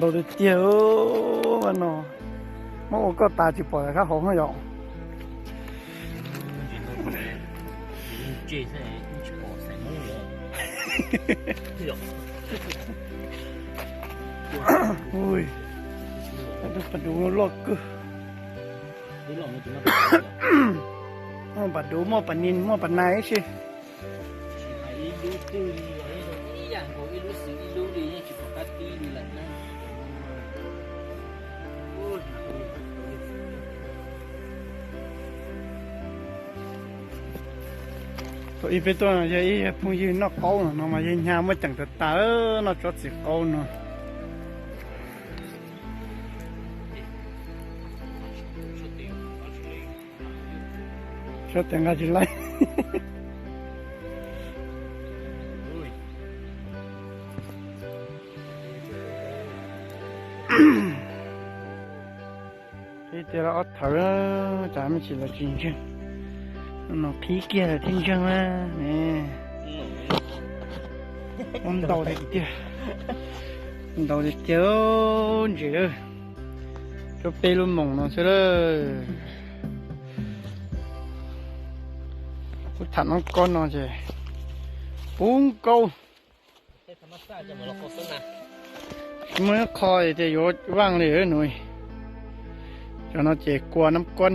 Ntau tiag tiag no, muab ua koj tas tsis pom sab hauv yom. Tus pas duv loj kawg. Muaj pas duv, muaj pas nin, muaj pas nai ib si. Thaum ub peb tuaj yog ib phooj ywg noj qaub no mas yawg Hnyav muab ceem tas tas noj tsob txiv qaub no. Sab tes nqa tsis laib. Qhib tiag los ob thawv, cas me ntsis los tsis ntseeg. No qhib kiag lawm thiaj ntseeg na. Ntau tiag tiag, ntau tiag tiag ntses. Tsuas peb lub moos no xwb lawm. Kuv tham noob kob no ces puv nkaus. Tsis muaj ib qho tias yuav vaaj li nus. Cov no ces kua nab kob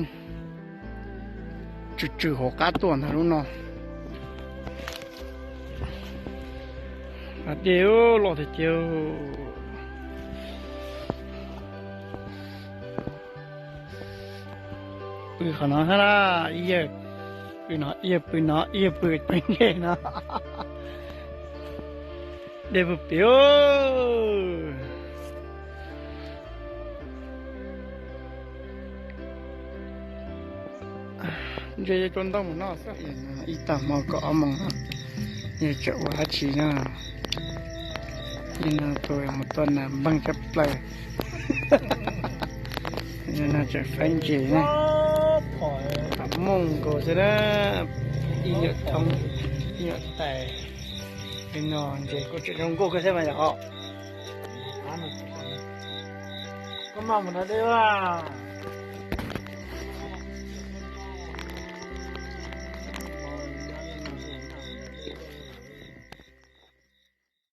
tswm tswm hauv qab tuaj ntag lub no. Dej loj tiag tiag. Pw qhov no hab na, ib yawg pw no, ib yawg pw no, ib yawg pw pem ntses no. Dej pw pem. Ntses yuav tsaus ntuj mus noj xwb. Ib tag hmo kaum ob moos no, yog tseem ua dab tsi no. Yog no tus mus tua nas npeeg tshaj plaws. Yog no tseem faib ntses na. Mooj nkaus xwb na, ib nyuag thoob, ib nyuag tais. Yog no ntses kuj tseem zoo nkauj kawg thiab mas yom. Koj maj mus nrog dej ua.